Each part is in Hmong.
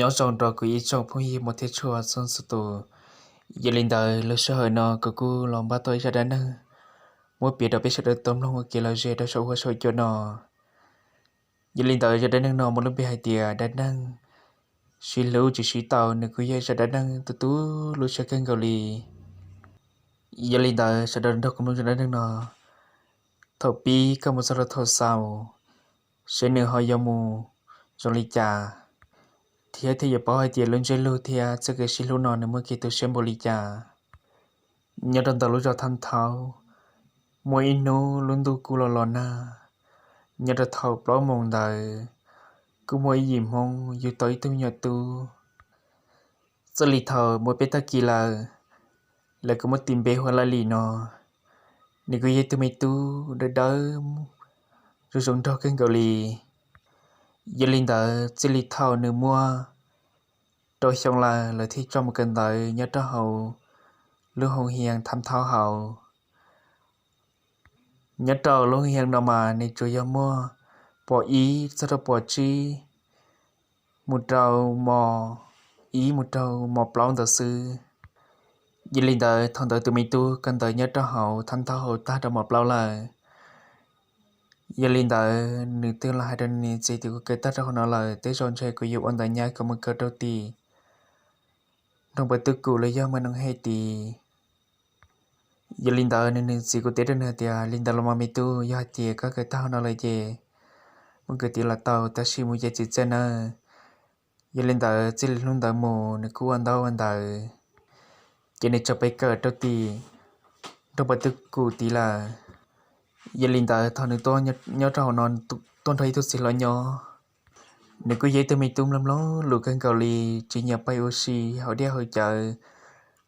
Nyob zoo rau kuv ib tsoom phooj ywg muam thiab tshua txhua txhua tus. Yog li ntawd lub sij hawm no kuv kuj los npaj tau ib zaj dab neeg muab piav rau peb sawv daws tau mloog ua kev lom zem rau saum huab saum cua no. Yog li ntawd zaj dab neeg no muaj lub npe hais tias dab neeg sib hlub tsis sib tau, nws kuj yog zaj dab neeg tu tu lub siab kawg nkaus li. Yog li ntawd sawv daws nrog kuv mloog zaj dab neeg no thaum pib kom mus txog rau thaum xaus, seb nws ho yuav mus zoo li cas, thiab thiaj yuav paub hais tias lub ntsiab lus thiab txoj kev sib hlub no nws muaj kev tu siab npaum li cas. Nyob rau ntawm lub zos Thab Thaub, muaj ib hnub lub ntuj kuj los los nag. Nyob rau thaum plaub moos ntawd, kuj muaj ib yim Hmoob yug tau ib tug me nyuam tub. Txij li thaum muaj peb tag kis lawm, lawv kuj muab tis npe hu ua Laj Lim no. Nws kuj yog ib tug me tub dawb dawb, zoo zoo nraug kawg nkaus li. Yog li ntawd txij li thaum nws muaj rau xyoo lawm, lawv thiaj tso mus kawm ntawv nyob rau hauv lub hoo hias Thab Thaub hauv. Nyob rau lub hoo hias no mas nws tsuas yog muaj pos ib txog rau pos tsib, mus rau mos ib mus rau mos plaub ntawd xwb. Yog li ntawd thaum ntawd tus me tub kawm ntawv nyob rau hauv Thab Thaub hauv tag rau mos plaub lawm. Yog li ntawd nws thiaj los hais rau nws niam txiv tias kuv kawm tag rau hauv no lawm, tej zaum ntshe kuv yuav ua ntawv nyab kom mus kawm rau tim nroog Pas Tub Kum los yog Mas Noos Hej tid. Yog li ntawd nws niam txiv kuj teb rau nws hais tias li ntawd los mas me tub, yog hais tias koj kawm tag hauv no lawm ces mus kawm tid los tau, tab sis mus ces txim txiaj nawb. Yog li ntawd txij li hnub ntawd mus nws kuj ua ntaub ua ntawv, ces nws txawm pais kawm rau tim nroog Pas Tub Kum tid lawm. Yog li ntawd thaum nws nyob rau hauv no, tuaj nrog ib tug txiv hlob nyob. Nws kuj yog ib tug me tub mloog mloog lus kawg nkaus li, tsis nyiam pais ua si haus dej haus cawv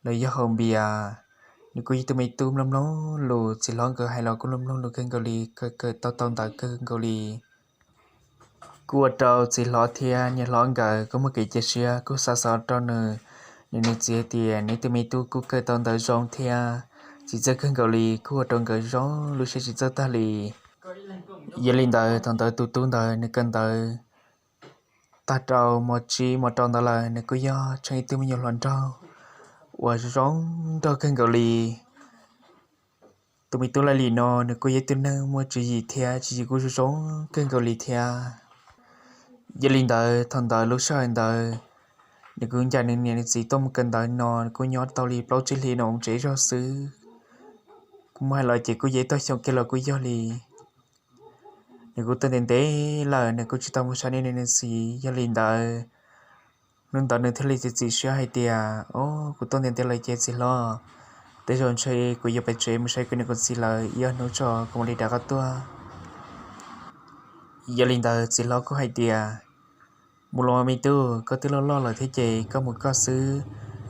los yog haus npias. Nws kuj yog ib tug me tub mloog mloog lus, txiv hlob nkawd hais los kuj mloog mloog lus kawg nkaus li, kawm kawm tau tau ntawv kawg nkaus li. Kuj ua rau txiv hlob thiab niam hlob nkawd kuj muaj kev cia siab, kuj xav xov rau nws, nws niam txiv hais tias nws tus me tub kuj kawm tau ntawv zoo thiab txim txiaj kawg nkaus li, kuj ua rau nkawd zoo lub siab tsis txawj tag li. Yog li ntawd thaum ntawd tus tub ntawd nws kawm ntawv tag rau mos tsib mos rau ntawd lawm, nws kuj yog tsheej ib tug me nyuam hluas nraug uas zoo nraug kawg nkaus li. Tus me tub Laj Lim no nws kuj yog ib tug neeg muaj tswv yim thiab tswv yim kuj zoo zoo kawg nkaus li thiab. Yog li ntawd thaum ntawd lub sij hawm ntawd nws kuj ncaim nws niam nws txiv tuaj mus kawm ntawv no, nws kuj nyob tau li plaub tsib hlis no mus tsev zog xwb. Kuj muaj hais los ces kuj yog ib tog xyoo kiag los kuj yog li. Nws kuj tuaj ntev ntev lawm, nws kuj tsis tau mus saib nws niam nws txiv. Yog li ntawd hnub ntawd nws thiaj li txiav txim siab hais tias, o, kuv tuaj ntev ntev lawm ces txiv hlob, tej zaum ntshe kuv yuav pais tsev mus saib kuv niam kuv txiv lawm, ib ob hnub tso kuv mam li rov qab tuaj. Yog li ntawd txiv hlob kuj hais tias, mus los me tub, koj twb loj loj lawm thiab ces koj mus koj xwb,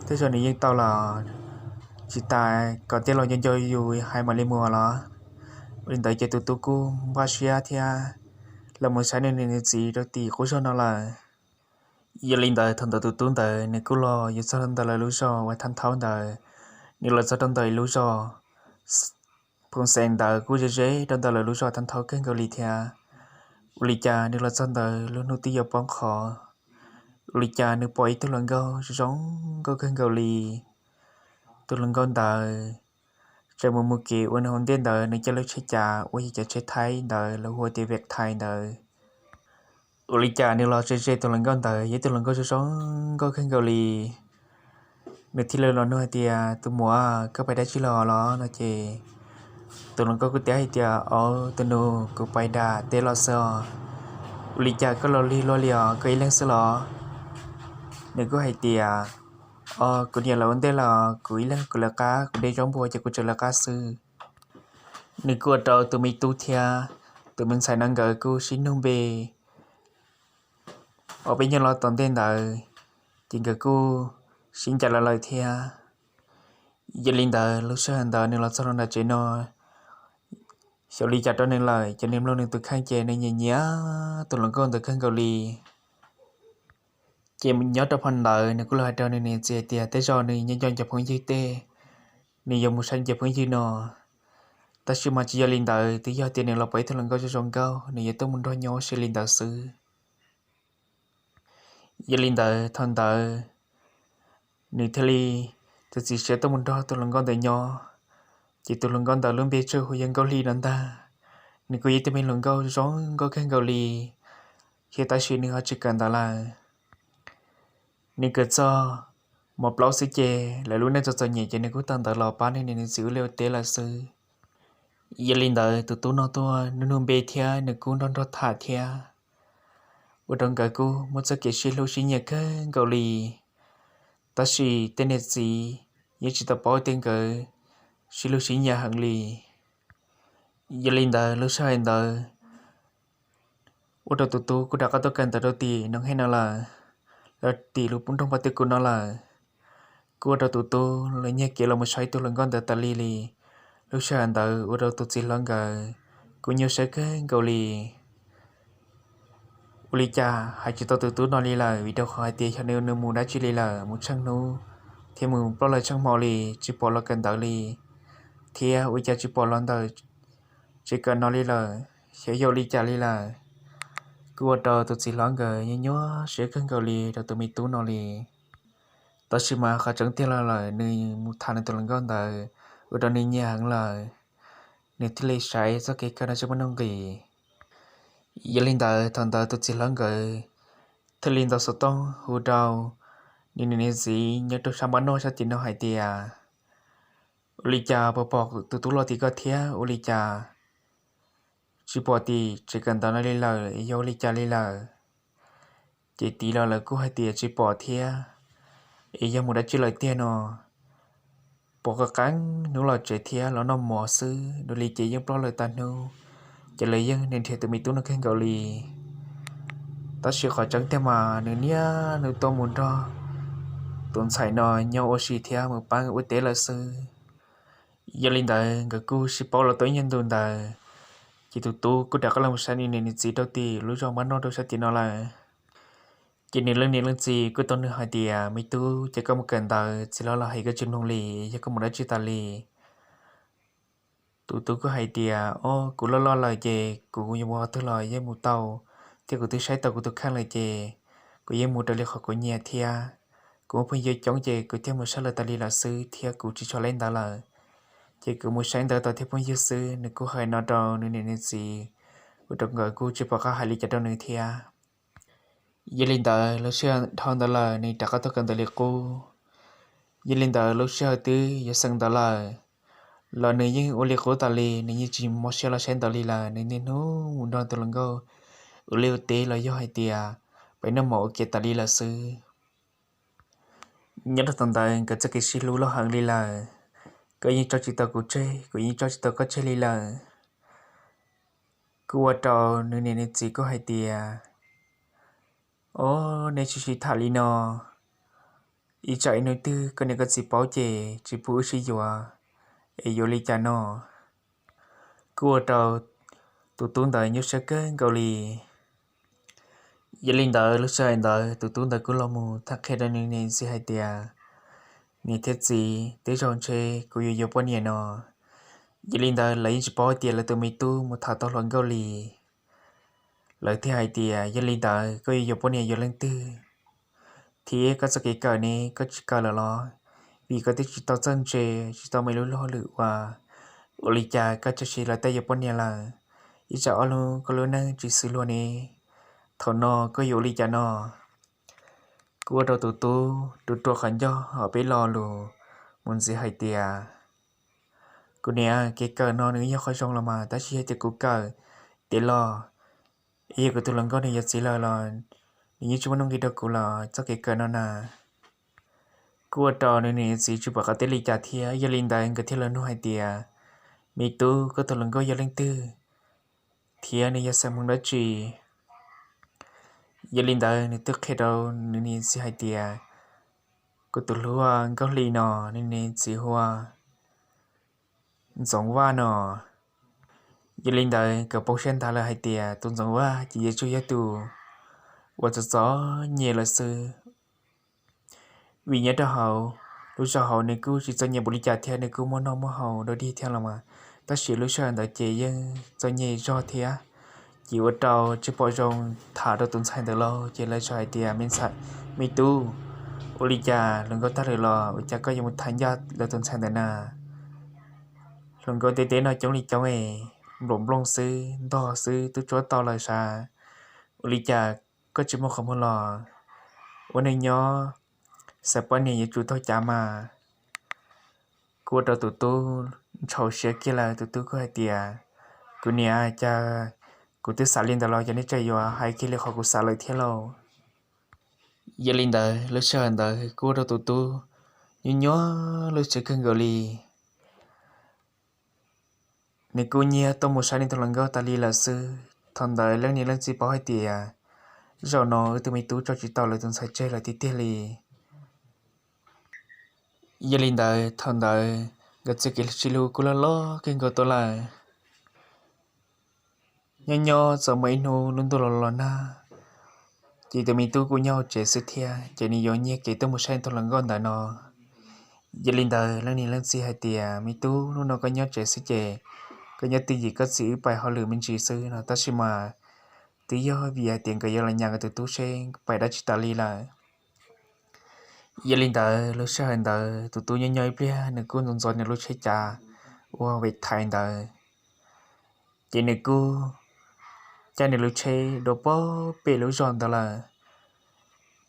tej zaum nws yeej tau los, tsis tas kom tej laus nco nco yus hais mam li mus los. Ua li ntawd ces tus tub kuj npaj siab thiab los mus saib nws niam nws txiv rau tim qub zog no lawm. Yog li ntawd thaum ntawd tus tub ntawd nws kuj los yuav txog rau ntawm lawv lub zos uas Thab Thaub ntawd. Nws los txog rau ntawm lub zos Phooj Xeem ntawd kuj ze ze rau ntawm lawv lub zos Thab Thaub kawg nkaus li thiab. Ua li cas nws los txog ntawd lub hnub twb yuav poob qho, ua li cas nws pom ib tug hluas nkauj zoo nkauj kawg nkaus li. Tus hluas nkauj ntawd tseem mus mus kev ua nws hauv ntej ntawd, nws caij lub tsheb cav uas yog cov tsheb Thaib ntawd lawv hu ua tias Vias Thais ntawd. Ua li cas nws los ze ze tus hluas nkauj ntawd, yog ib tug hluas nkauj zoo zoo nkauj kawg nkaus li. Nws thiaj li los nug hais tias, tus muam, koj pais dab tsi los los? No ces tus hluas nkauj kuj teb hais tias, au tus nus, kuv pais dam teb los xwb os. Ua li cas koj los lig luaj li os, koj ib leeg xwb los? Nws kuj hais tias, o, kuv niam lawv ua ntej los, kuv ib leeg kuv lawv qab, kuv de zaub npua ces kuv tseem lawv qab xwb. Nws kuj ua rau tus me tub thiab tus me ntxhais no nkawd kuj sib nug npe ob peb nyuag lo tom ntej ntawd, ces nkawd kuj sib ncaim los lawm thiab. Yog li ntawd lub sij hawm ntawd nws los txog rau nram tsev no, xyov li cas rau nws lawm, ces nws mloog nws tus kheej ces nws nyiam nyiam tus hluas nkauj ntawd kawg nkaus li. Ces nyob rau phau ntawd nws kuj los hais rau nws niam txiv hais tias tej zaum nws nco nco cov phooj ywg tej, nws yuav mus saib cov phooj ywg no. Tab sis mas tsis yog li ntawd, twb yog tias nws los pom ib tug hluas nkauj zoo zoo nkauj, nws yuav tuaj mus nrog nyob ua si li ntawd xwb. Yog li ntawd thaum ntawd nws thiaj li txiav txim siab tuaj mus nrog tus hluas nkauj ntawd nyob. Ces tus hluas nkauj ntawd lub npe tsawg hu yog Nkauj Hli no ntag. Nws kuj yog ib tug me hluas nkauj zoo nkauj kawg nkaus li, thiab tab sis nws ho tsis kawm ntawv lawm. Nws kawm txog mos plaub xwb ces lawv lub neej txom txom nyem ces nws kuj tau ntawv los pab nws niam nws txiv ua liaj ua teb lawm xwb. Yog li ntawd tus tub no tuaj nug nug npe thiab nws kuj nrog nrog tham thiab, ua rau nkawd kuj muaj txoj kev sib hlub sib nyiam kawg nkaus li. Tab sis tej niam txiv yeej tsis tau paub tias nkawd sib hlub sib nyiam heev li. Yog li ntawd lub sij hawm ntawd ua rau tus tub kuj rov qab tuaj kawm ntawv rau tim Noov Hej no lawm, los tim lub nroog Paj Twj Kuv no lawm. Kuj ua rau tus tub lawv nyiag kev los mus saib tus hluas nkauj ntawd tas li li. Lub sij hawm ntawd ua rau tus txiv hlob nkawd kuj nyuaj siab kawg nkaus li. Ua li cas hais tsis tau tus tub no li lawm, vim rau qhov hais tias xyov nws mus dab tsi li lawm, mus tsheej hnub thiab mus ploj lawm tsheej hmo li, tsis pom los kawm ntawv li, thiab ua cas tsis pom los ntawm tsev kawm no li lawm, xyov yog ua li cas li lawm. Kuj ua rau tus txiv hlob nkawd nyuaj nyuaj siab kawg nkaus li rau tus me tub no li. Tab sis mas qhov tseeb tiag los lawm nws mus tham nws tus hluas nkauj ntawd ua rau nws nyiam heev lawm, nws thiaj li saib txoj kev kawm no tsis muaj nuj nqis. Yog li ntawd thaum ntawd tus txiv hlob nkawd thiaj li ntaus xov tooj hu rau nws niam nws txiv nyob rau sab npab noj sab tim no hais tias, ua li cas puas pom tus tub los tim koj thiab, ua li cas tsis pom tim tsev kawm ntawv no li lawm, yog ua li cas li lawm? Ces tid los lawv kuj hais tias tsis pom thiab, es yog mus dab tsi lawm tiag no. Pom qeeb qeeb hnub los tsev thiab los noj mov xwb, dua li ces yeej ploj lawm tag hnub. Ces lawv yeej nrhiav tus me tub no kawg nkaus li. Tab sis qhov tseeb tiag mas nws niaj hnub tuaj mus nrog tus ntxhais no nyob ua si thiab mus pab ua teb lawm xwb. Yog li ntawd nkawd kuj sib paub los tau ib nyuag ntu ntawd, ces tus tub kuj rov qab los mus saib nws niam nws txiv rau tim lub zos npab noj rau sab tim no lawm. Ces nws leej niam leej txiv kuj tau nug hais tias, me tub, ces koj mus kawm ntawv txiv hlob los hais koj tsis mloog li, yog koj mus dab tsi tas li? Tus tub kuj hais tias, o, kuv loj loj lawm ces kuv yuav mus qhov twg los yeej mus tau, thiab kuv twb saib tau kuv tus kheej lawm ces kuv yeej mus raws li qhov kuv nyiam thiab. Kuv muaj phooj ywg coob ces kuv thiaj mus saib lawv tas li lawm xwb thiab kuv tsis tshua laib ntawv lawm, ces kuv mus saib ntawv tau thiab phooj ywg xwb. Nws kuj hais no rau nws niam nws txiv, ua rau nkawd kuj tsis pom qab hais li cas rau nws thiab. Yog li ntawd lub sij hawm dhau ntawd lawm nws rov qab tuaj kawm ntawv li qub. Yog li ntawd lub sij hawm twb yuav xeem ntawv lawm los nws yeej ua li qub tas li, nws yeej tsis mob siab los saib ntawv li lawm, nws niaj hnub mus nrog tus hluas nkauj ua liaj ua teb los yog hais tias pem noj mov ua ke tas li lawm xwb. Nyob rau thaum ntawd nkawd txoj kev sib hlub loj heev li lawm, koj yeej tso tsis tau kuv tseg, kuv yeej tso tsis tau koj tseg li lawm. Kuj ua rau nws niam nws txiv kuj hais tias, o, nej tsis sib tham li no, ib tsam ib hnub twg koj niam koj txiv paub ces tsis pub wb sib yuav, es yuav li cas no? Kuj ua rau tus tub ntawd nyuaj siab kawg nkaus li. Yog li ntawd lub sij hawm ntawd tus tub ntawd kuj los mus tham qhia rau nws niam txiv hais tias, niam thiab txiv, tej zaum ntshe kuv yuav yuav poj niam no. Yog li ntawd lawv yeej tsis paub hais tias lawv tus me tub mus tham tau hluas nkauj li. Lawv thiaj hais tias, yog li ntawd koj yuav yuav poj niam yuav leej twg? Thiab koj txoj kev kawm ne, koj tsis kawm lawm los? Vim koj twb tsis tau txawj ntse, tsis tau me lub luag lwm ua, ua li cas koj txawm siv lawv tej yuav poj niam lawm? Ib tsam ob hnub koj lub neej tsis xws luag ne, thaum no koj yuav ua li cas no? Kuj ua rau tus tub rua rua qhov ncauj hauv peb lo lus mus ntxiv hais tias, kuv niam, kev kawm no nws yog qhov zoo los mas, tab sis yog tias kuv kawm tiav los, es yog kuv tus hluas nkauj nws yuav txiv lawm los nws yeej tsis muaj nuj nqis rau kuv los txoj kev kawm no na. Kuj ua rau nws niam txiv tsis pom qab teb li cas thiab. Yog li ntawd nkawd thiaj los nug hais tias, me tub, koj tus hluas nkauj yog leej twg thiab nws yog xeem Hmoob dab tsi? Yog li ntawd nws twb qhia rau nws niam txiv hais tias, kuv tus hluas Nkauj Hli no, nws niam txiv hu ua Ntxoov Vaj no. Yog li ntawd nkawd poob siab nthav lawm hais tias tus Ntxoov Vaj ces yuav tsum yog tus uas txom txom nyem lawm xwb. Vim nyob rau hauv lub zos hauv nws kuj tsis txom nyem npaum li cas thiab, nws kuj muaj noj muaj haus dog dig thiab los mas, tab sis lub sij hawm ntawd ces yeej txom nyem zog thiab. Ces ua rau tsis pom zoo tham rau tus ntxhais ntawd lauj, ces lawv txawm hais tias, Me tub, ua li cas hluas nkauj tag lawm los ua cas koj yuav mus tham ncaj lawv tus ntxhais ntawd na? Hluas nkauj teb teb no coob li coob es nplooj nplooj xwb, ntog xwb twb tsuab tau lawm sav. Ua li cas koj tsis muaj qhov muag los ua neej nyob, xav poj niam yuav tsum taug cav mas. Kuj ua rau tus tub ntshau siab kiag lawm, tus tub kuj hais tias, Kuv niam, cas kuv twb xav li ntawd los cas nej tseem yuav hais kiag li qhov kuv xav lawm thiab lauj? Yog li ntawd lub sij hawm ntawd kuj ua rau tus tub nyuaj nyuaj lub siab kawg nkaus li. Nws kuj nyiag tuaj mus saib nws tus hluas nkauj tas li lawm xwb. Thaum ntawd leej niam leej txiv paub hais tias zaum no wb tus me tub tso tsis tau lawv tus ntxhais tseg lawm tiag tiag li. Yog li ntawd thaum ntawd nkawd txoj kev sib hlub kuj loj loj kawg nkaus tuaj lawm. Nyob nyob txawm muaj ib hnub lub ntuj los los nag, ces tus me tub kuj nyob hauv tsev xwb thiab, ces nws yuav nyiag kev tuaj mus saib tus hluas nkauj ntawd no. Yog li ntawd leej niam leej txiv hais tias, Me tub, hnub no koj nyob tsev xwb ces koj nyob twj ywm koj txiv wb pais hauj lwm me ntsis xwb no, tab sis mas twb yog vim hais tias nkawd yuav los nyas nkawd tus tub seb pais dab tsi tas li lawm. Yog li ntawd lub sij hawm ntawd tus tub nyob nyob ib pliag nws kuj ntxov ntxov nws lub tsheb cav ua vem thaiv ntawd, ces nws kuj caij nws lub tsheb dua pem lub zos ntawd lawm,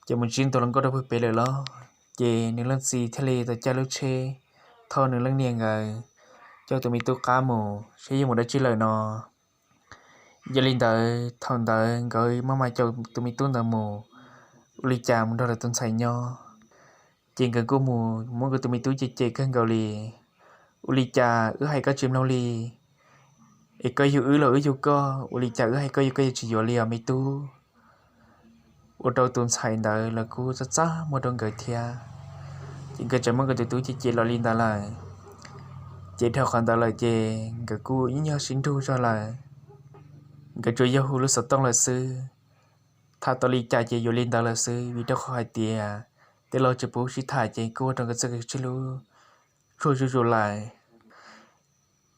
ces mus ntsib tus hluas nkauj rau pem lawm los, ces nws leej txiv thiaj li tau caij lub tsheb thauj nws leej niam nkawd coj tus me tub qab mus saib yog mus dab tsi lawm no. Yog li ntawd thaum ntawd nkawd maj mam coj tus me tub ntawd mus, ua li cas mus nrog lawv tus ntxhais nyob, ces nkawd kuj mus muab nkawd tus me tub cem cem kawg nkaus li. Ua li cas wb hais koj tsis mloog li, es koj yug wb los wb yug koj, ua li cas wb hais koj yug koj yuav tsis yuav li os me tub? Ua rau tus ntxhais ntawd los kuj txaj txaj muag rau nkawd thiab, ces nkawd tseem muab nkawd tus tub cem cem los li ntawd lawm. Ces dhau qhov ntawd lawm ces nkawd kuj ib nyuag sib nrug zog lawm, nkawd tsuas yog hu lub xov tooj lawm xwb. Tham tau li cas ces yuav li ntawd lawm xwb, vim rau qhov hais tias tej laus tsis pub sib tham ces kuj ua rau nkawd txoj kev sib hlub tsuag zuj zus lawm.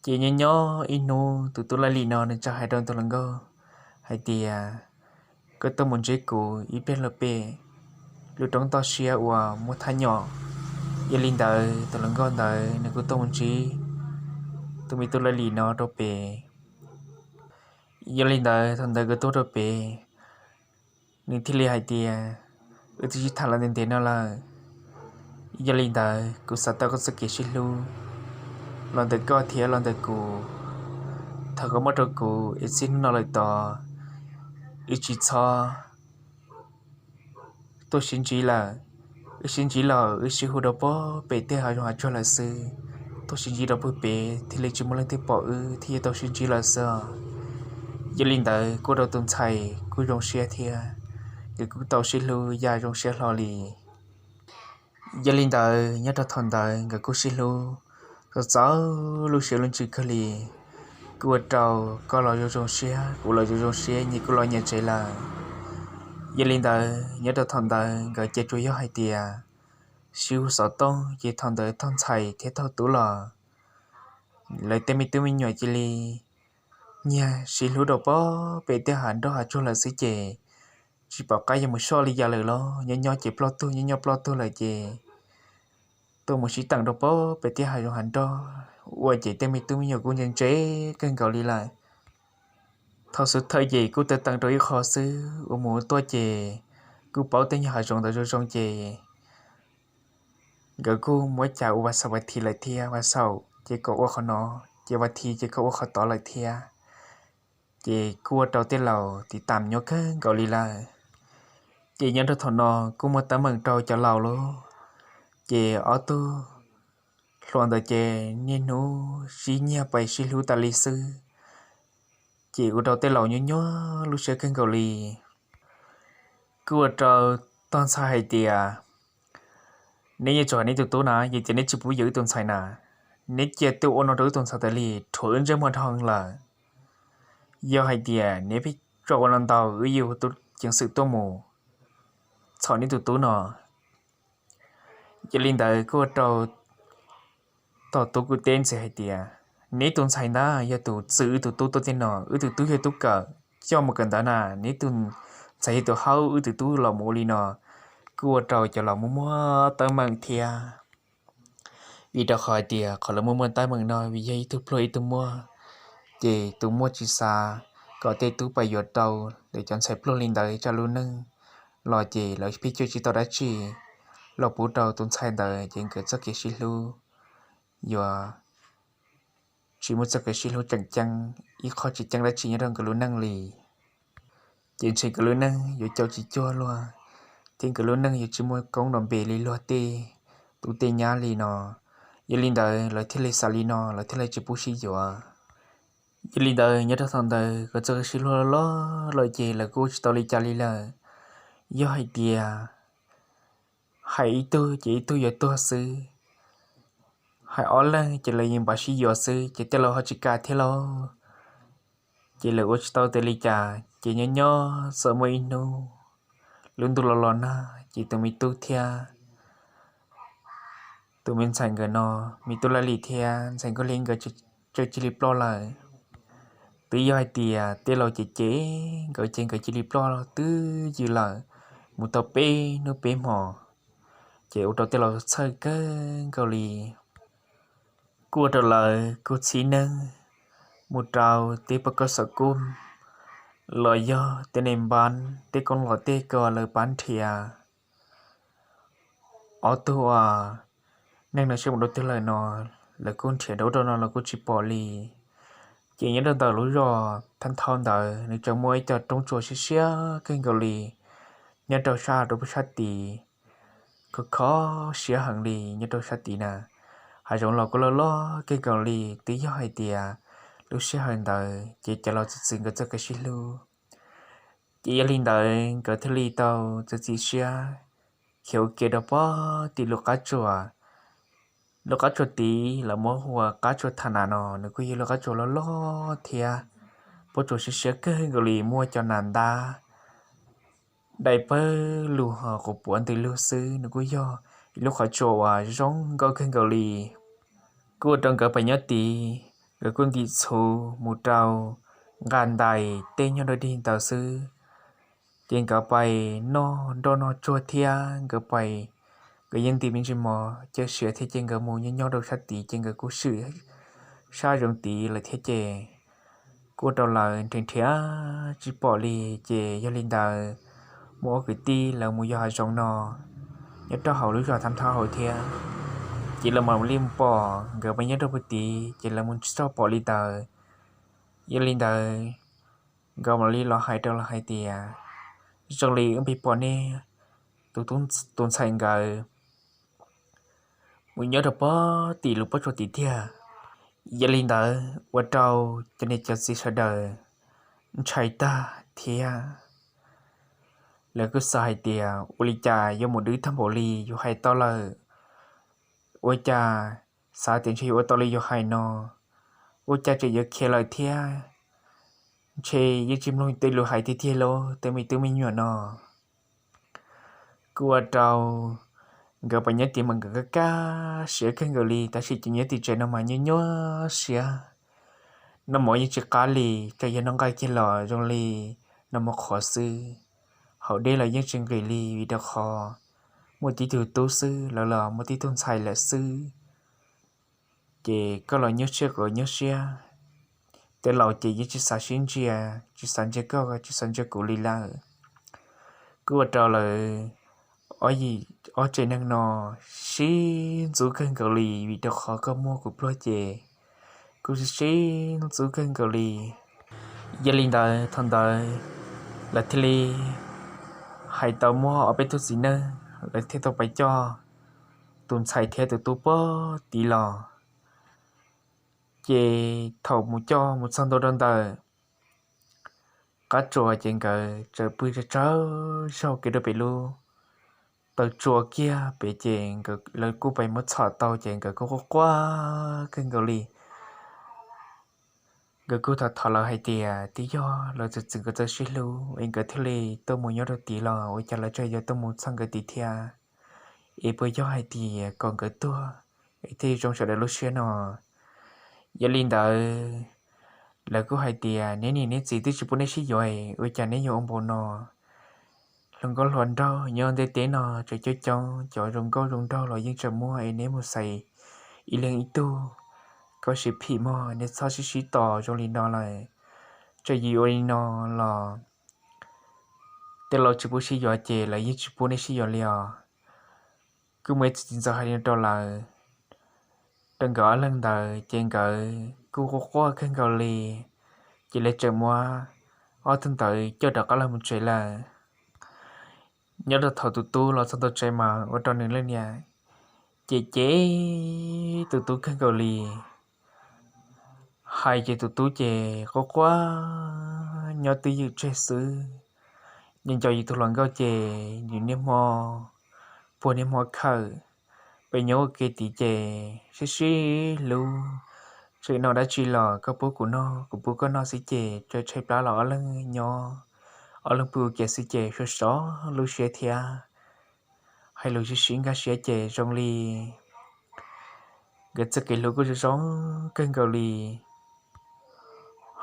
Ces nyob nyob ib hnub tus tub Laj Lim no nws txawm hais rau tus hluas nkauj hais tias, Koj tuaj mus ntsib kuv ib pliag rau pem lub roob toj siab uas muaj thaj nyom. Yog li ntawd tus hluas nkauj ntawd nws kuj tuaj mus ntsib tus me tub Laj Lim no rau pem. Yog li ntawd thaum ntawd nkawd tuaj rau pem, nws thiaj li hais tias, Wb twb sib tham los ntev ntev no lawm, yog li ntawd kuv xav tau koj txoj kev sib hlub los ntawm koj thiab los ntawm kuv. Thov koj muab rau kuv es txij hnub no lawm tod wb tsis txhob tuaj sib ntsib lawm. Wb sib ntsib los wb sib hu rau pem tej hav zoov hav tsuag lawm xwb. Tuaj sib ntsib rau pem thiaj li tsis muaj leej twg pom wb thiaj yuav tau sib ntsib lawm xwb. Yog li ntawd kuj ua rau tus ntxhais kuj zoo siab thiab, nkawd kuj tau sib hlub ya zoo siab hlo li. Yog li ntawd nyob rau thaum ntawd nkawd kuj sib hlub txaus txaus lub siab lub ntsws kawg li. Kuj ua rau koj los zoo zoo siab, kuv los zoo zoo siab, nyias kuj los nyias tsev lawm. Yog li ntawd nyob rau thaum ntawd nkawd ces tsuas yog hais tias sib hu xov tooj ces thaum ntawd tog ntxhais thiab tog tub los lawv tej me tub me nyuam cia li nyiag sib hlub rau pem tej hav nroj hav tsuag lawm xwb ces tsis pom qab yuav mus soj li cas lawm los nyob nyob ces ploj tuag, nyob nyob ploj tuag lawm ces tuaj mus sib teem rau pem tej hav zoov hav nroj, ua ces tej me tub me nyuam kuj ntse ntse kawg nkaus li lawm. Thaum xub thawj ces kuj tawm teem rau ib qho xwb, ua mus ua tuaj ces kuj paub tej nyuag hav zoov ntawd zoo zoo ces nkawd kuj muab cas ua vaj xaum vaj thiv lawm thiab, vaj xaum ces kom ua qhov no, ces vaj thiv ces kom ua qhov tod lawm thiab. Ces kuj ua rau tej laus tiv tam nyob kawg nkaus li lawm. Ces nyob rau thaum no kuj muaj teeb meem rau cov laus lauj, ces ob tug hluas ntawd ces niaj hnub sib nyiag pais sib hlub tas li xwb. Ces ua rau tej laus nyuaj nyuaj lub siab kawg nkaus li. Kuj ua rau tog ntxhais hais tias, Neb yuav tsum hais neb tus tub na, yog tias neb tsis pub yuav wb tus ntxhais na, neb cia tuaj ua no rau wb tus ntxhais tas li, rhuav wb ntsej muag dhau lawm. Yog hais tias neb pheej tso ua no ntau, wb yuav hu tub ceev xwm tuaj mus txhom neb tus tub no. Yog li ntawd kuj ua rau tog tub kuj teb ntxiv hais tias, Neb tus ntxhais ntag yog tus txwv wb tus tub tuaj tej no, wb tus tub yog tub kawm, coj mus kawm ntawv na, neb tus ntxhais yog tus hauv wb tus tub los mus ua li no, kuj ua rau cov laus muaj muaj teeb meem thiab. Vim rau qhov hais tias qhov lawv muaj muaj teeb meem no vim yog ib tug pluag ib tug muaj, ces tus muaj tsis xav kom tej tub pab yuav rau lawv cov ntxhais pluag li ntawd tsam lub neej los ces lawv pheej coj tsis tau dab tsi los pub rau tus ntxhais ntawd ces nkawd txoj kev sib hlub yuav tsis muaj txoj kev sib hlub tseem ceeb, ib qho tsis ceeb dab tsi nyob rau nkawd lub neej li. Ces ntshe nkawd lub neej yuav caum tsis cuag luag, thiab nkawd lub neej yuav tsis muaj koob nrov npe li luag tej tub tej nyab li no. Yog li ntawd lawv thiaj li xav li no, lawv thiaj li tsis pub sib yuav. Yog li ntawd nyob rau thaum ntawd nkawd txoj kev sib hlub loj loj lawm ces lawv kuj ua tsis tau li cas li lawm. Yog hais tias hais ib tug ces ib tug yuav tuag xwb, hais ob leeg ces lawv yeej npaj sib yuav xwb ces tej laus ho tsis kam thiab lauj. Ces lawv ua tsis tau tias li cas ces nyob nyob txawm muaj ib hnub lub ntuj los los nag ces tus me tub thiab tus me ntxhais nkawd no, me tub Laj Lis thiab ntxhais Nkauj Hli nkawd tseem cia li ploj lawm. Twb yog hais tias tej laus cem cem nkawd ces nkawd cia li ploj twb ywm lawm mus tau peb hnub peb hmos, ces ua rau tej laus txhawj kawg nkaus li. Kuj ua rau lawv kuj txhiv neeg mus rau tej pab koj xav kuj los yog tej neeg npab tej koob los tej ko lawv pab nrhiav ob tug uas neeg no sib mus dua twg lawm no, lawv kuj nrhiav rau ub rau no los kuj tsis pom li. Ces nyob rau ntawm lub zos Thab Thau ntawd nws tseem muaj ib co roob tsuas siab siab kawg nkaus li nyob rau sab rau pem sab tid, khov kho siab heev li nyob rau sab tid na. Hav zoov los kuj loj loj kawg nkaus li, twb yog hais tias lub sij hawm ntawd ces cov laus txwv txwv nkawd txoj kev sib hlub. Ces yog li ntawd nkawd thiaj li tau txiav txim siab khiav ua ke rau pem tim lub qab tsuas. Lub qab tsuas tid lawv muab hu ua qab tsuas Thas Nas no, nws kuj yog lub qab tsuas loj loj thiab pob tsuas siab siab kawg nkaus li, muaj cov nas ntab dai pawg lug ho quas puav ntws lug xwb. Nws kuj yog ib lub qhov tsua uas zoo nkauj kawg nkaus li. Kuj ua rau nkawd pais nyob tid, nkawd kuj nkim txhuv mus rau nqa ntais tej nyuag dog dig ntawd xwb. Ces nkawd pais noj nroj noj tsuag thiab nkawd pais, nkawd yeej ntim me ntsis mov cawm siav thiab ces nkawd mus nyob nyob rau sab tid ces nkawd kuj swm sab zoov tid lawm thiab ces kuj ua rau lawv nrhiav nrhiav tsis pom li. Ces yog li ntawd muaj ob kwv tij lawv mus yos hav zoov no nyob rau hauv lub zos Thab Thau hauv thiab, ces lawv mam li mus pom nkawd pais nyob rau pem tid ces lawv mus tsis txog pom li ntawd. Yog li ntawd nkawd mam li los hais rau lawv hais tias, zoo li wb pom nej tus, tus ntxhais nkawd mus nyob rau pem tim lub pob tsuas tid tiag. Yog li ntawd ua rau cov niam cov txiv sawv daws ntshai tag thiab. Lawv kuj xav hais tias ua li cas yuav mus dwb tag npaum li, yus hais tau lawm, ua cas xav tias ntshe yuav ua tau li yus hais no, ua cas tseem yuav khiav lawm thiab, ntshe yeej tsis mloog tej lus hais tiag tiag lauj tej me tub me nyuam no. Kuj ua rau nkawd pais nyob tid mas nkawd kaj kaj siab kawg nkaus li, tab sis cov nyob tim tsev no mas nyuaj nyuaj siab, noj mov yeej tsis qab li, txawm yog noj nqaij kiag los zoo li noj mov qhuav xwb. Haus dej los yeej tsis nqis li vim rau qhov muaj tib tug tub xwb, lawv los muaj tib tug ntxhais lawm xwb. Ces koj los nyuaj siab kuv los nyuaj siab. Tej laus ces yeej tsis xav sib ntsia, tsis xav ntsia koj, tsis xav ntsia kuv li lawm. Kuj ua rau lawv ob tsev neeg no sib ntxub kawg nkaus li vim rau qhov koj muaj kuv pluag ces kuj sib ntxub kawg nkaus li. Yog li ntawd thaum ntawd lawv thiaj li hais tau muaj ob peb tug txiv neej, lawv thiaj tau pais coj tus ntxhais thiab tus tub pem tid los. Ces thaum mus coj mus txog ntua rau ntawm qab tsuas ces nkawd txawm pw tsawg tsawg zaug kev rau pem lub taw tsua kiag pem ces lawv kuj pais muab txhom tau ces nkawd kuj quaj quaj kawg nkaus li. Nkawd kuj thov thov lawv hais tias twb yog lawv txwv txwv nkawd txoj sib hlub es nkawd thiaj li tuaj mus nyob rau tid los ua cas lawv tseem yuav tuaj mus txog nkawd tid thiab. Es puas yog hais tias kom nkawd tuag es thiaj zoo sawv daws lub siab no? Yog li ntawd Lawv kuj hais tias, neb niam neb txiv twb tsis pub neb sib yuav, ua cas neb yuav ua npaum no? Hluas nkauj hluas nraug nyob ntiaj teb no tseem coob coob, cov zoo nkauj zoo nraug los yeej tseem muaj es neb mus xaiv ib leeg ib tug, koj siab phim mog, neb txhob sib sib tos zoo li no lawm. Tseem yuav ua li no los tej laus tsis pub sib yuav ces lawv yeej tsis pub neb sib yuav li os. Kuj muaj ib txhia txiv ntxawm hais li no rau lawv, rau nkawd ob leeg ntawd ces nkawd kuj quaj quaj kawg nkaus li, ces lawv tseem muab ob tug ntawd coj rov qab los mus tsev lawm. Nyob rau thaum tus tub los txog ntawm tsev mas ua rau nws leej niam cem cem tus tub kawg nkaus li. Hais ces tus tub ces quaj quaj nyob twj ywm tseg xwb. Nco nco yus tus hluas nkauj ces yus niaj hmo puag niaj hmo khawm, peb nyob ua ke tid ces sib sib hlub, tseem noj dab tsi los koj pub kuv noj kuv pub koj noj xwb ces tso tshaib plab los ob leeg nyob, ob leeg pw ua ke xwb ces sov sov lub siab thiab. Hais lus sib sib nkag siab ces zoo li nkawd txoj kev hlub kuj zoo zoo kawg nkaus li.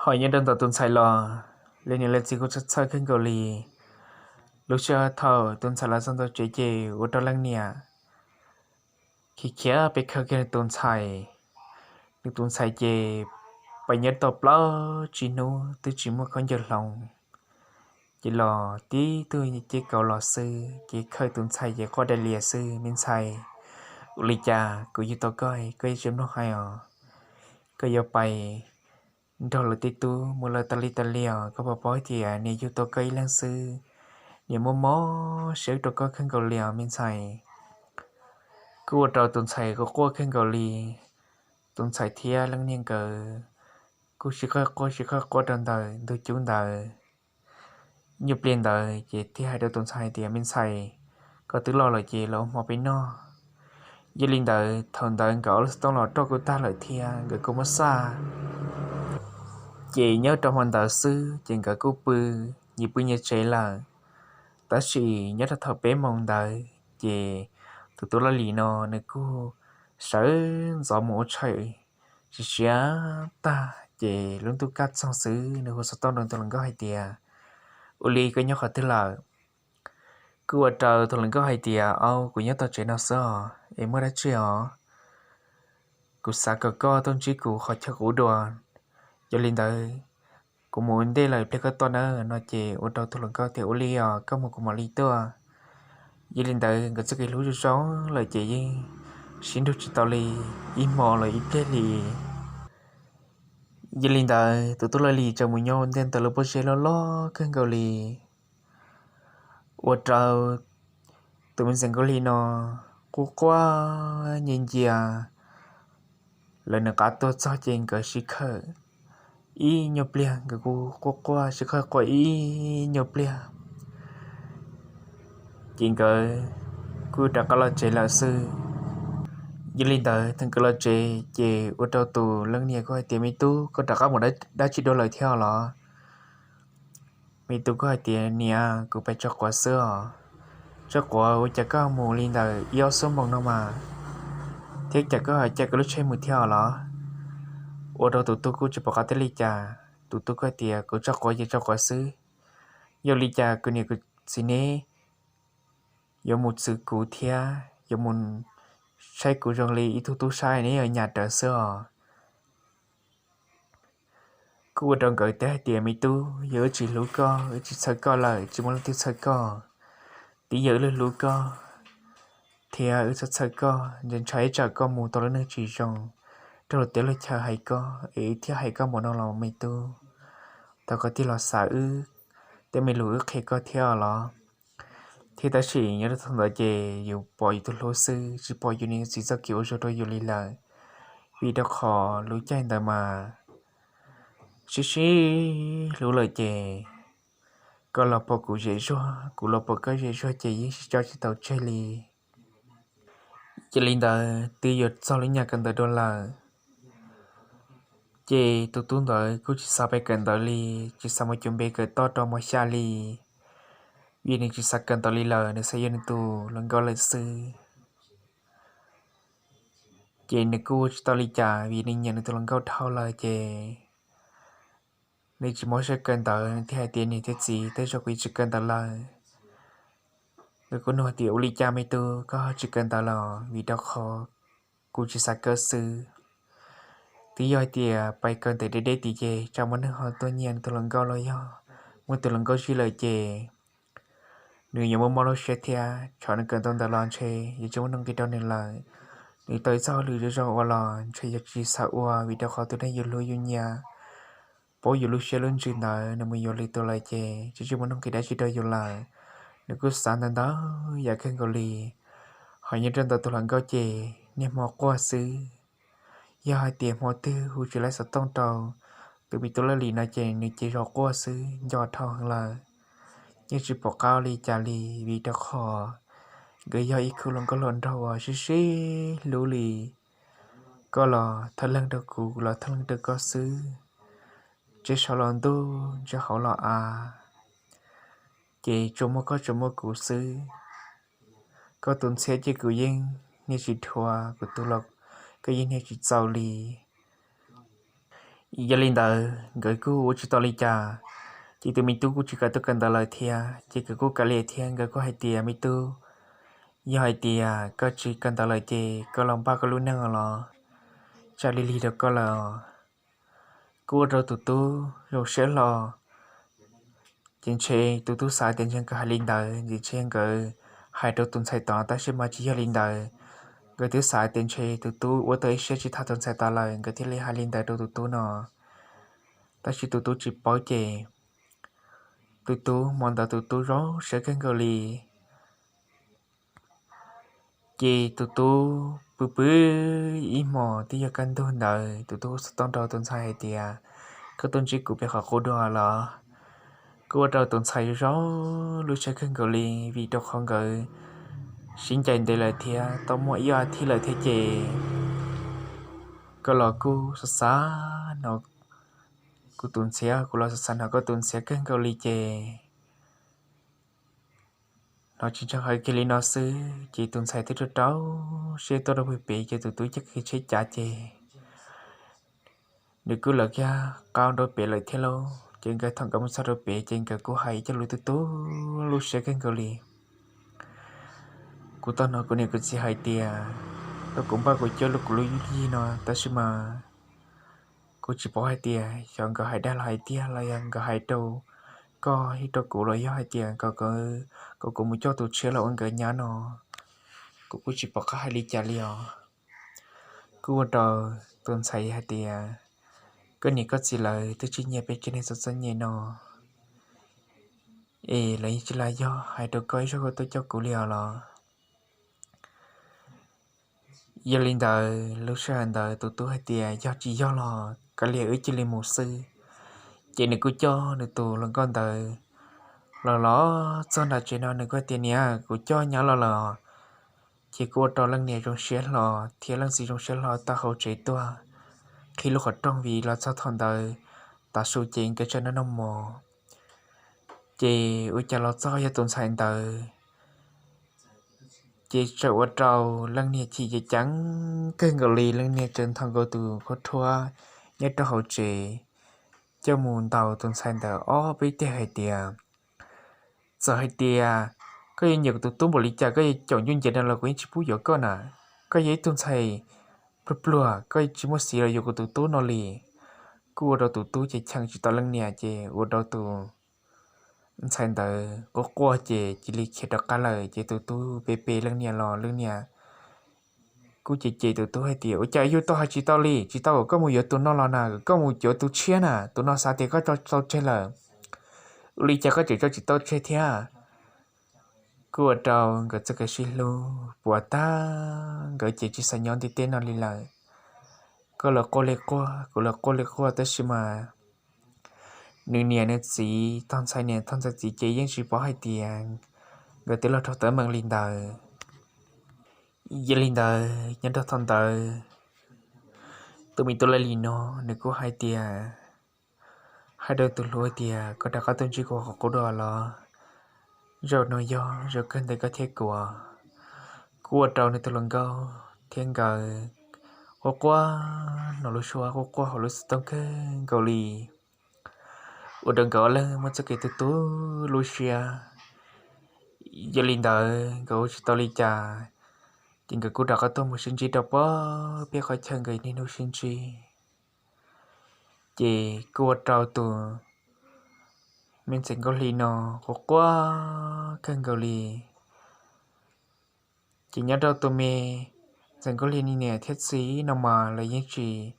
Ho nyob rau ntawm tus ntxhais los, leej niam leej txiv kuj txhawj txhawj kawg nkaus li. Lub sij hawm thaum tus ntxhais los txog ntawm tsev ces ua rau leej niam khiav khiav pem khawm kiag nws tus ntxhais. Nws tus ntxhais ces pheej nyob tau plaub tsib hnub twb tsis muaj khaub ncaws hloov, ces los tib tug ceb kauv los xwb ces khawm tus ntxhais ces quaj dai lias xwb, me ntxhais, ua li cas kuv yug tau koj koj yeej tsis mloog hais os? Koj yuav pais nrog lawv tej tub mus lawm tas li tas li os, koj puas paub tias niam yug tau koj ib leeg xwb, niam muaj mob siab rau koj kawg nkaus li os me ntxhais. Kuj ua rau tus ntxhais quaj quaj kawg nkaus li. Tus ntxhais thiab leej niam nkawd kuj sib qawj quaj sib qawj quaj rau ntawm ntug cub ntawd. Nyuag pliag ntawd ces thiaj hais rau tus ntxhais tias, me ntxhais, koj twb los lawm ces los ua hmo peb noj. Yog li ntawd thaum ntawd nkawd ob lub xov tooj los roj kuj tag lawm thiab nkawd kuj muab xaj. Ces nyob rau hmo ntawd xwb ces nkawd kuj pw nyias pw nyias tsev lawm. Tab sis nyob rau thaum peb moos ntawd ces tus tub Laj Lis no nws kuj sawv ntxov mus ua tshais siav siav tag ces lub ntuj kaj txoog xwb nws hu xov tooj rau tus hluas nkauj hais tias, ua li koj nyob qhov twg lawm? Kuj ua rau tus hluas nkauj hais tias, au, kuv nyob tom tsev no xwb os, es muaj dab tsi os? Kuv xav kom koj tuaj ntsib kuv qhov chaw kuv ua dua. Yog li ntawd kuv mus ua ntej lawm, pliag koj tuaj nawb no ces ua rau tus hluas nkauj tias, ua li os, koj mus kuv mam li tuaj. Yog li ntawd nkawd txoj kev hlub zoo zoo lawm ces yeej sib nrug tsis tau li ib hmo los ib pliag li. Yog li ntawd tus tub Laj Lis tseem mus nyob ua ntej ntawm lub pob zeb loj loj kawg nkaus li. Ua rau tus me ntxhais Nkauj Hli no quaj quaj ncia ncia. Lawv nws qab tuaj txog ces nkawd sib khawm ib nyuag pliag, nkawd kuj quaj quaj sib qawj quaj ib nyuag pliag, ces nkawd kuj rov qab los tsev lawm xwb. Yog li ntawd thaum nkawd los tsev ces ua rau tus leej niam kuj hais tias, me tub, koj rov qab mus dab tsi dua lawm thiab los? Me tub kuj hais tias, niam, kuv pais tso quav xwb os. Tso quav ua cas koj mus li ntawm ib ob xuab moos no mas, thiab cas koj ho caij koj lub tsheb mus thiab os los? Ua rau tus tub kuj tsis pom qab teb li cas. Tus tub kuj hais tias, kuv tso quav ces tso quav xwb. Yog li cas kuv niam kuv txiv neb yuav mus txwv kuv thiab yuav mus saib kuv zoo li ib tug tub saib, neb yuav nyas rawv xwb os. Kuj ua rau nkawd teb hais tias, me tub, yog wb tsis hlub koj, wb tsis txhawj koj lawm, tsis muaj leej twg txhawj koj. Twb yog wb hlub koj thiab wb txhawj txhawj koj, ntshe ntshai ib tsam koj mus tau lub neej tsis zoo, raug luag teb luag chaw hais koj es wb thiaj hais koj npaum no los me tub. Thov koj tig los xav wb tej me lus wb qhia koj thiab os los. Thiab tab sis nyob rau thaum ntawd ces yus pom yus tus hlub xwb, tsis pom yus niam txiv txoj kev ua zog rau yus li lawm. Vim rau qhov lub caij ntawd mas sib sib hlub lawm ces koj los pom kuv zem zuag, kuv los pom koj zem zuag ces yeej sib tso tsis tau tseg li. Ces li ntawd twb yuav txog lub nyam kawm ntawv dua lawm, ces tus tub ntawd kuj tsis xav pais kawm ntawv li, tsis xav mus cuag npe kawm toj rau mos xya li, vim nws tsis xav kawm ntawv li lawm, nws xav yuav nws tus hluas nkauj lawm xwb. Ces nws kuj ua tsis tau li cas vim nws nyiam nws tus hluas nkauj dhau lawm ces Nws tsis mob siab kawm ntawv, nws thiaj hais tias, Niam thiab txiv, tej zaum kuv tsis kawm ntawv lawm. Nkawd kuj nug tias, Ua li cas me tub, koj ho tsis kawm ntawv lawm? Vim rau qhov kuv tsis xav kawm xwb. Twb yog hais tias pais kawm ntawv deb deb tid ces tsam muaj neeg ho tuaj nyiam nws tus hluas nkauj los yog muaj tus hluas nkauj zij lawm ces nws yuav muaj mob lub siab thiab, tsam nws kawm tau ntawv los ntshe yuav tsis muaj nuj nqis rau nws lawm. Nws tau ib txoj hauj lwm zoo zoo ua los ntshe yuav tsis xav ua, vim rau qhov tus neeg yus hlub yus nyiam paub yus lub siab lub ntsws ntawd, nws mus yuav lwm tus lawm ces tsis tsis muaj nuj nqis dab tsi rau yus lawm. Nws kuj xav ntawd ntau yam kawg nkaus li. Ho nyob rau ntawm tus hluas nkauj ces niaj hmo quaj xwb. Yog hais tias hmo twg hu tsis laib xov tooj rau tus me tub Laj Lis no ces nws ces zov quaj xwb, nco dhau heev lawm. Yeej tsis pom qab ua li cas li, vim rau qhov nkawd yog ib khub hluas nkauj hluas nraug uas sib sib hlub li. Koj los thawj leeg rau kuv, kuv los thawj leeg rau koj xwb. Tsev saud los ntuj, tsev hauv los av, ces tsuas muaj koj tsuas muaj kuv xwb. Koj tus ntxhiab ces kuv yeej niaj tsis dhuav, kuv tus los koj yeej niaj tsis txaus li. Yog li ntawd nkawd kuj ua tsis tau li cas, ces tus me tub kuj tsis kam tuaj kawm ntawv lawm thiab, ces nkawd kuj kav liam thiab. Nkawd kuj hais tias, Me tub, yog hais tias koj tsis kawm ntawv lawm ces koj los npaj koj lub neej los, tsam li lig rau koj lawm. Kuj ua rau tus tub zoo siab hlo. Ces ntshe tus tub xav tias ntshe nkawd hais li ntawd ces ntshe nkawd hais rau tus ntxhais tod, tab sis mas tsis yog li ntawd. Nkawd twb xav tias ntshe tus tub ua tau ib siab tsis tham tus ntxhais tod lawm, nkawd thiaj li hais li ntawd rau tus tub no. Tab sis tus tub tsis paub ces tus tub hmo ntawd tus tub zoo siab kawg nkaus li. Ces tus tub pw pw ib hmos twb yog kaj ntug ntawd, tus tub hu xov tooj rau tus ntxhais hais tias, Koj tuaj ntsib kuv pem qhov qub dua los? Kuj ua rau tus ntxhais zoo lub siab kawg nkaus li, vim rau qhov nkawd sib ncaim ntev lawm thiab tau muaj ib ob thiv lawm thiab ces koj los kuj xav xav hnov kuv tus ntxhiab, kuv los xav xav hnov koj tus ntxhiab kawg nkaus li ces hnov tsis ntseeg hais kiag li no xwb ces tus ntxhais twb rau rau siab tuaj rau pem ces tus tub caij kiag tsheb cav ces nws kuj lawv kiag qab nraub pem lawm thiab lauj. Ces nkawd thaum nkawd mus txog rau pem ces nkawd kuj hais coj lus tu tu lub siab kawg nkaus li. Kuv tau hnov kuv niam kuv txiv hais tias kom kuv npaj kuv coj kuv lub yij no, tab sis mas kuv tsis paub hais tias xyov nkawd hais dag los hais tiag los yog nkawd hais rau koj thiab rau kuv los yog hais tias kom kuv mus coj tus tshiab los ua nkawd nyab no, kuv kuj tsis pom qab hais li cas li os. Kuj ua rau tus ntxhais hais tias, Koj niam koj txiv lawv twb tsis nyiam peb tsev neeg txom txom nyem no, es lawv yeej tsis lam yog hais rau koj ib zaug koj tuaj coj kuv li os los? Yog li ntawd lub sij hawm ntawd tus tub hais tias, Yog tsis yog los kav liam wb cia li mus xwb. Ces nws kuj coj nws tus hluas nkauj ntawd los los txog nram tsev no, nws kuj hais tias, Niam, kuv coj nyab los lawm. Ces kuj ua rau leej niam zoo siab hlo thiab leej txiv zoo siab hlo tau hauv tsev tuaj qhib lub qhov rooj, vim los txog thaum ntawd tav su ces nkawd tseem noj noj mov. Ces ua cas los txog yog tus ntxhais ntawd, ces txawm ua rau leej niam chim ceev ceev kawg nkaus li. Leej niam txawm nthos nkaus tus khaub rhuab nyob rau hauv tsev coj mus ntaus tus ntxhais ntawd ob peb teg hais tias, Txawm hais tias koj yuav nyiam kuv tus tub npaum li cas, koj yuav caum ncuj nce no los kuv yeej tsis pub yuav koj na. Koj yog ib tug ntxhais pluag pluag, koj tsis muaj xiv los yuav kuv tus tub no li. Kuj ua rau tus tub ces cheem tsis tau leej niam, ces ua rau tus ntxhais ntawd quaj quaj ces cia li khiav rov qab lawm. Ces tus tub pe pe leej niam los leej niam kuj cem cem tus tub hais tias, Ua cas yus tau hais tsis tau li, tsis tau kom koj mus yuav tus no los na, kom koj mus yuav tus tshiab na, tus no xav tias koj tso tau tseg lawm, ua li cas koj tseem tso tsis tau tseg thiab? Kuj ua rau nkawd txoj kev sib hlub puas tag, nkawd ces tsis xav nyob ntiaj teb no li lawm. Koj los quaj li quaj, kuv los quaj li quaj, tab sis mas nws niam nws txiv, tog ntxhais niam tog ntxhais txiv ces yeej tsis paub hais tias nkawd twb los raug teeb meem li ntawd. Yog li ntawd nyob rau thaum ntawd, tus me tub Laj Lis no nws kuj hais tias, hais rau tus hluas tias, Koj rov qab tuaj ntsib kuv qhov qub dua los? Zaum no yog zaum kawg ntawm koj thiab kuv. Kuj ua rau nws tus hluas nkauj thiab nkawd quaj quaj hnov lub suab quaj quaj hauv lub xov tooj kawg nkaus li. ua rau nkawd ob leeg muaj txoj kev tu tu lub siab. Yog li ntawd nkawd ua tsis tau li cas, ces nkawd kuj rov qab tuaj mus sib ntsib rau pog peb qhov chaw nkawd niaj hnub sib ntsib. Ces kuj ua rau tus me ntxhais Nkauj Hli no quaj quaj kawg nkaus li. Ces nyob rau tus me ntxhais Nkauj Hli niam thiab txiv no mas lawv yeej tsis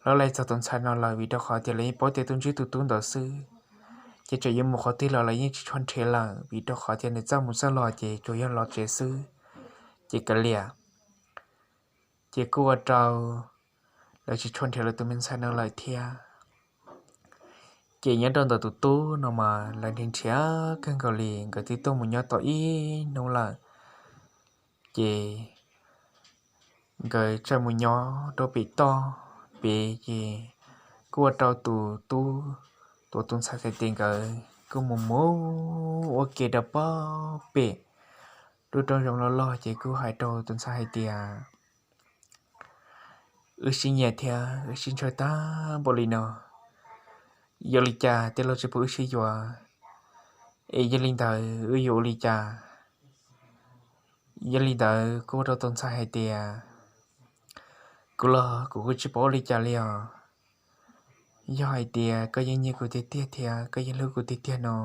hlob laij txog tus ntxhais no lawm, vim rau qhov tias lawv yeej paub tias tuaj ntsib tus tub ntawd xwb, ces txawm yuav mus qhov twg los lawv yeej tsis tshua nrhiav lawm, vim rau qhov tias nws txaj mus txaj los ces tsuas yog los tsev xwb, ces kav liam. Ces kuj ua rau lawv tsis tshua nrhiav lawv tus me ntxhais no lawm thiab. Ces nyob rau ntawm tus tub no mas lawv nrhiav nrhiav kawg nkaus li, nkawd twb tuaj mus nyob tau ib hnub lawm, ces nkawd txawm mus nyob rau pem toj pem, ces kuj ua rau tus tub, tus tus ntxhais hais tias nkawd kuj mus mus ua ke rau pog pem lub roob zoov loj loj, ces kuj hais rau tus ntxhais hais tias, wb sib nyiam thiab wb sib ntshaw tag npaum li no, yog li cas tej laus tsis pub wb sib yuav, es yog li ntawd wb yuav ua li cas? Yog li ntawd kuj ua rau tus ntxhais hais tias, kuv los kuv kuj tsis paub ua li cas li os. Yog hais tias koj yeej nyiam kuv tiag tiag thiab koj yeej hlub kuv tiag tiag no,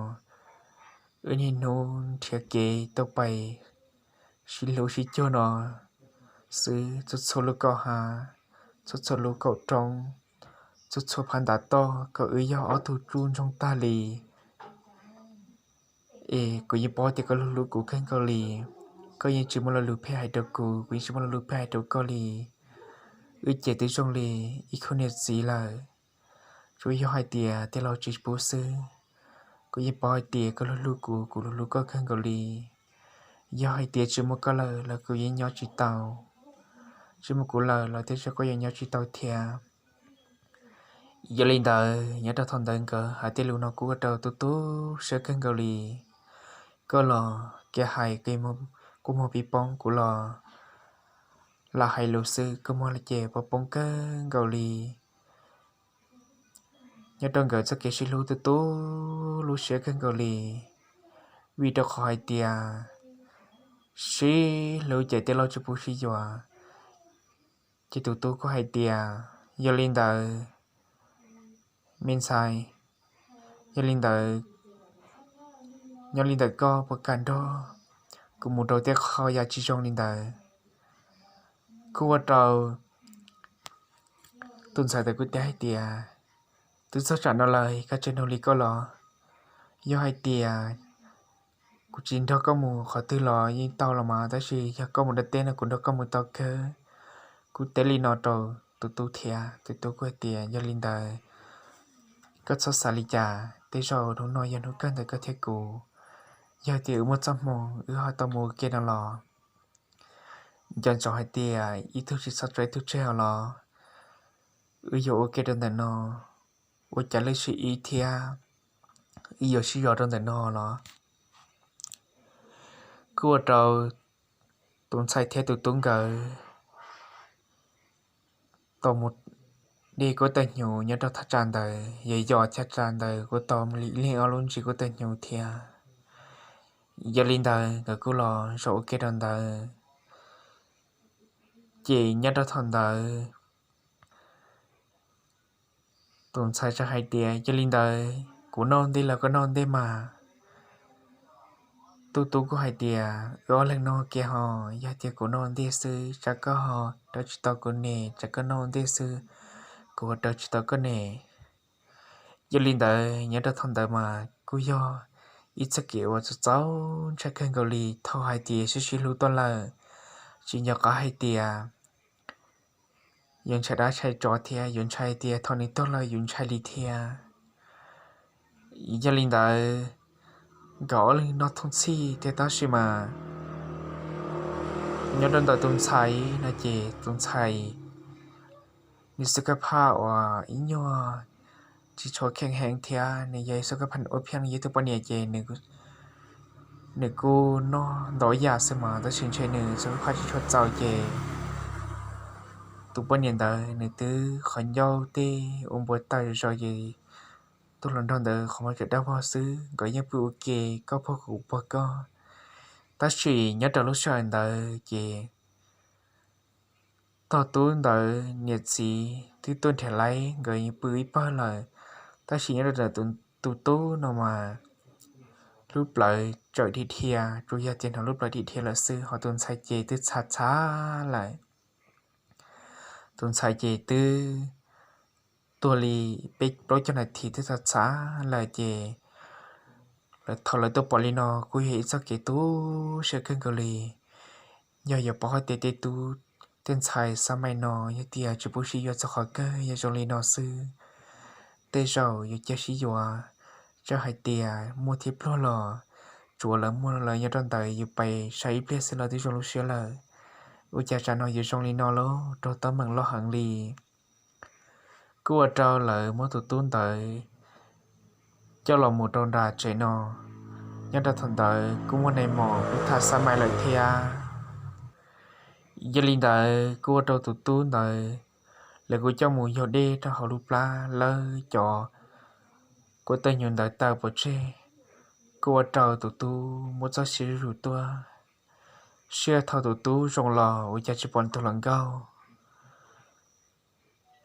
wb niaj hnub nrhiav kev tau pais sib hlub sib cuag no xwb, txhua txhua lub kaum hav, txhua txhua lub kaum roob, txhua txhua phab ntav toj kom wb yog ob tug tsuj ntsoog tag li. Es kuv yeej paub tias koj hlub hlub kuv kawg nkaus li, koj yeej tsis muaj lo lus phem hais rau kuv, kuv yeej tsis muaj lo lus phem hais rau koj li. Wb ces twb zoo li ib khub niam txiv lawm, tsuas yog hais tias tej laus tsis pub xwb. Kuv yeej paub hais tias koj hlub hlub kuv, kuv hlub hlub koj kawg nkaus li. Yog hais tias tsis muaj koj lawm los kuv yeej nyob tsis tau, tsis muaj kuv lawm los tej zaum koj yuav nyob tsis tau thiab. Yog li ntawd nyob rau thaum ntawd nkawd hais tej lus no kuj ua rau tu tu siab kawg nkaus li. Koj los kev hais kuj muag pib poob, kuv los lam hais lus xwb kuj muag ces pib poob kawg nkaus li. Nyob rau nkawd txoj kev sib hlub tu tu lub siab kawg nkaus li, vim rau qhov hais tias sib hlub ces tej laus tsis pub sib yuav. Ces tus tub kuj hais tias, yog li ntawd me ntxhais, yog li ntawd nyob li ntawm koj puas kam nrog kuv mus rau tej qhov yam tsis zoo li ntawd? Kuj ua rau tus ntxhais ntawd kuj teb hais tias, twb txog tsam no lawm koj tseem nug li koj los? Yog hais tias kuv tsis nrog koj mus qhov twg los yeej tau los mas, tab sis yog koj mus dab teb no kuv nrog koj mus tau kawg. Kuj teb li no rau tus tub thiab, tus tub kuj hais tias, yog li ntawd koj txhob xav li cas, tej zaum hnub no yog hnub kawg ntawm koj thiab kuv. Yog tias wb muaj txoj hmoo wb ho tau mus ua ke no los, nco ntsoov hais tias ib tug tsis txhob tso ib tug tseg os los. Wb yuav ua ke rau ntawm no, ua cas lwj sib ib thiab wb yuav sib zov rau ntawm no los. Kuj ua rau tus ntxhais thiab tus tub nkawd tau mus de kuj tau hnyuv nyob rau thaj tsam ntawd, yog yos thaj tsam ntawd kuj tau li ib leeg ob lub ntsis kuj tau hnyuv thiab. Yog li ntawd nkawd kuj los zaum ua ke rau ntawd. Ces nyob rau thaum ntawd tus ntxhais txawm hais tias, yog li ntawd kuv noj ntej los koj noj ntej mas. Tus tub kuj hais tias, wb ob leeg noj ua ke ho, yog tias kuv noj ua ntej xwb tsam koj ho rau tsis tau kuv ne, tsam koj noj ua ntej xwb kuv ho rau tsis tau koj ne. Yog li ntawd nyob rau thaum ntawd mas kuj yog ib txoj kev uas txaus txaus ntshai kawg nkaus li, thaum hais tias sib sib hlub tuaj lawm, tsis nco qab hais tias yuav ntshai dab ntshai tsov thiab yuav ntshai tias thaum nws tuag lawm yuav ntshai li thiab. Yog li ntawd nkawd ob leeg noj thooj txhij thiab, tab sis mas nyob rau ntawm tus ntxhais no ces tus ntxhais nws xub kab phaj uas ib nyuag tsis tshua kheej heev thiab, nws yog ib xub kab phaj ua phiaj yog tus poj niam ces nws kuj noj ntau yam xwb mas, tab sis ntshe nws xub kab phaj tsis tshua txaus ces tus poj niam ntawd nws twb qhov ncauj tej ua npua tawm zog ces tus hluas nraug ntawd qhov muag tseem dawb vog xwb, nkawd yeej pw ua ke koj puag kuv puag koj. Tab sis nyob rau lub sij hawm ntawd ces tog tub ntawd niam txiv twb tuaj nrhiav laib nkawd pw ib pawg lawm, tab sis nyob rau tus tub no mas lub plawv tseem dhia dhia, tsuas yog tias hnov lub plawv dhia dhia lawm xwb, ho tus ntxhais ces twb txha txha lawm. Tus ntxhais ces twb tuag li peb plaub caug nas this twb txha txha lawm ces thaum lawv tuaj pom li no kuj yog ib txoj kev tu siab kawg nkaus li. Yog yuav pom hais tias tej tub tej ntxhais xab mais no yog tias tsis pub sib yuav txog qhov kawg yog zoo li no xwb, tej zaum yuav cia sib yuav, txawm hais tias muaj thiab pluag los tsuav lawv muaj lawv nyob rau ntawd yus pais saib ib pliag xwb los twb zoo lub siab lawm. Ua cas tsam no yuav zoo li no lauj, raug teeb meem loj heev li. Kuj ua rau lawv muab tus tub ntawd coj los mus rau nram tsev no. Nyob rau thaum ntawd kuj muaj nais mos kuj tham xab mais lawm thiab. Yog li ntawd kuj ua rau tus tub ntawd, lawv kuj coj mus yog dej rau hauv lub plab, lawv cov kua tawg hnyuv ntawd tawm pov tseg, kuj ua rau tus tub muaj txoj sia zuj zus tuaj. Sij hawm thaum tus tub zoo los ua cas tsis pom tus hluas nkauj.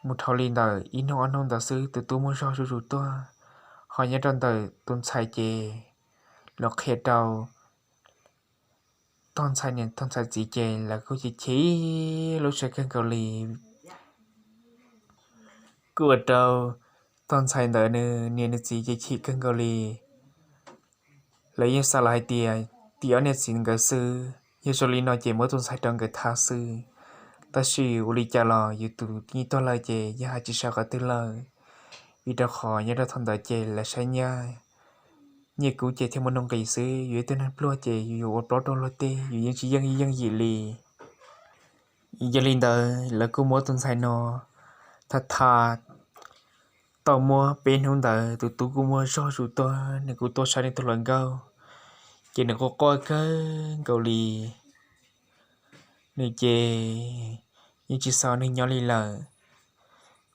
Mus dhau li ntawm ib hnub ob hnub ntawd xwb tus tub muaj zog zuj zus tuaj. Ho nyob rau ntawm tus ntxhais ces los qhia rau tog ntxhais niam tog ntxhais txiv ces lawv kuj chim chim lub siab kawg nkaus li. Kuj ua rau tog ntxhais ntawd nws niam nws txiv ces chim kawg nkaus li. Lawv yeej xav los hais tias tim ob niam txiv nkawd xwb, yog zoo li no ces muab tus ntxhais rau nkawd tham xwb. Tab sis ua li cas los yus tus nyiam tuag lawm ces yeej hais tsis sawv qhov twg lawm, vim rau qhov nyob rau thaum ntawd ces lawv saib nyiaj, nyiaj kub ces thiaj muaj nuj nqis xwb, yus ib tug neeg pluag ces yus yuav ua plaub rau luag tej yus yeej tsis yeej ib yeej yim li. Yog li ntawd lawv kuj muab tus ntxhais no tham tham tau muaj peb hnub ntawd tus tub kuj muaj zog zuj zus tuaj, nws kuj tuaj saib nws tus hluas nkauj, ces nws quaj quaj kawg nkaus li. Nws ces yeej tsis xav nws nyob li lawm.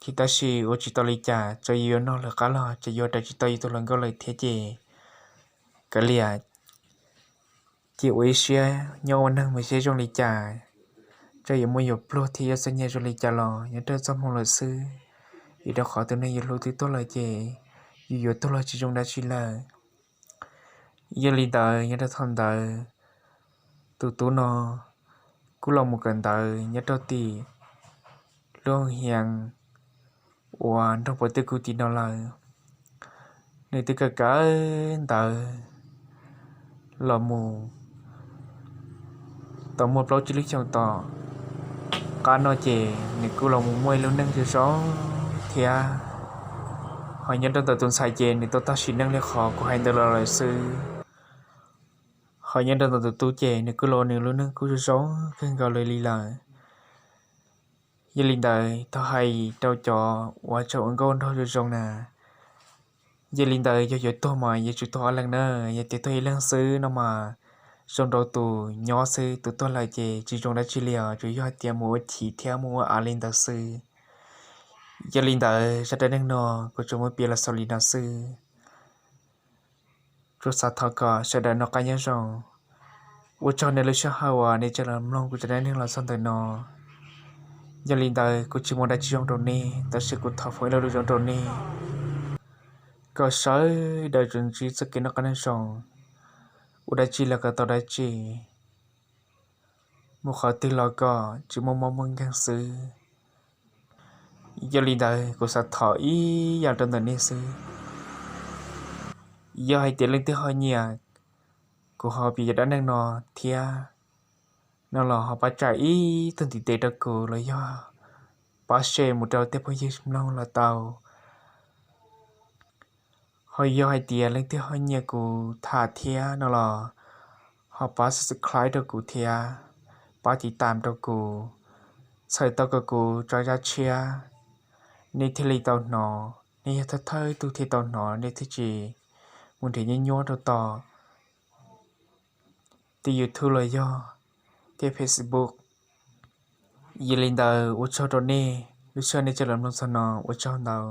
Ces tab sis ua tsis tau li cas, txawm yuav noj lwm qab los txawm yuav raws tsis tau yus tus hluas nkauj lawm thiab ces kav liam, ces ua ib siab nyob ua neeg mus seb zoo li cas, txawm yuav muaj yuav pluag thiab yuav txom nyem zoo li cas los nyob rau txoj hmoo lawm xwb, vim rau qhov tus neeg yus hlub twb tuag lawm ces yus yuav tuag los tsis zoo dab tsi lawm. Yog li ntawd nyob rau thaum ntawd tus tub no kuj los mus kawm ntawv nyob rau tim lub hoo hias uas nrog puav twj kuv tim no lawm. Nws twb kawm kawm ntawv los mus tau muaj plaub tsib lub xyoos tom qab no ces nws kuj los mus muaj ib lub neej zoo zoo thiab. Ho nyob rau ntawm tus ntxhais ces nws tau tag sim neej li qhov kuv hais ntawd los lawm xwb. Ho nyob rau ntawm tus tub ces nws kuj los nws lub neej kuj zoo zoo kawg nkaus li lawm. Yog li ntawd thov hais rau cov uas tseem ua nkauj nraug zoo zoo na, yog li ntawd yog yuav tuag mas yuav tsum tuag ob leeg na, yog tias tuag ib leeg xwb no mas zoo rau tus nyob xwb, tus tuag lawm ces tsis zoo dab tsi li os, tsuas yog hais tias mus ua chim thiab mus ua av li ntawd xwb. Yog li ntawd zaj dab neeg no kuv tsuas muab piav los xaus li no xwb. Tsuas xav thov kom sawv daws noj qab nyob zoo. Ua tsaug nej lub sij hawm uas nej tseem los mloog kuv zaj dab neeg los txog ntawm no. Yog li ntawd kuv tsis muaj dab tsi zoo rau nej, tab sis kuv thov foom ib lo lus zoo rau nej, kom sawv daws tsuas ntsib txoj kev noj qab nyob zoo, ua dab tsi los kom tau dab tsi, mus qhov twg los kom tsis muaj mob muaj nkeeg xwb. Yog li ntawd kuv xav thov ib yam rau ntawm nej xwb. Yog hais tias leej twg ho nyiam kuv ho piav cov dab neeg no thiab no los ho pab tsa ib tug ntiv tes rau kuv los yog pab share mus rau tej phooj ywg mloog los tau. Ho yog hais tias leej twg ho nyiam kuv tham thiab no los ho pab subscribe rau kuv thiab, pab tiv tam rau kuv, txhawm tau kom kuv tso zaj tshiab nej thiaj li tau hnov, nej yog thawj thawj tug thiaj tau hnov, nej thiaj tsis mus nrhiav nyuaj nyuaj rau tom tej YouTube los yog tej Facebook. Yog li ntawd ua tsaug rau nej lub sij hawm nej tseem los mloog txog no, ua tsaug ntau.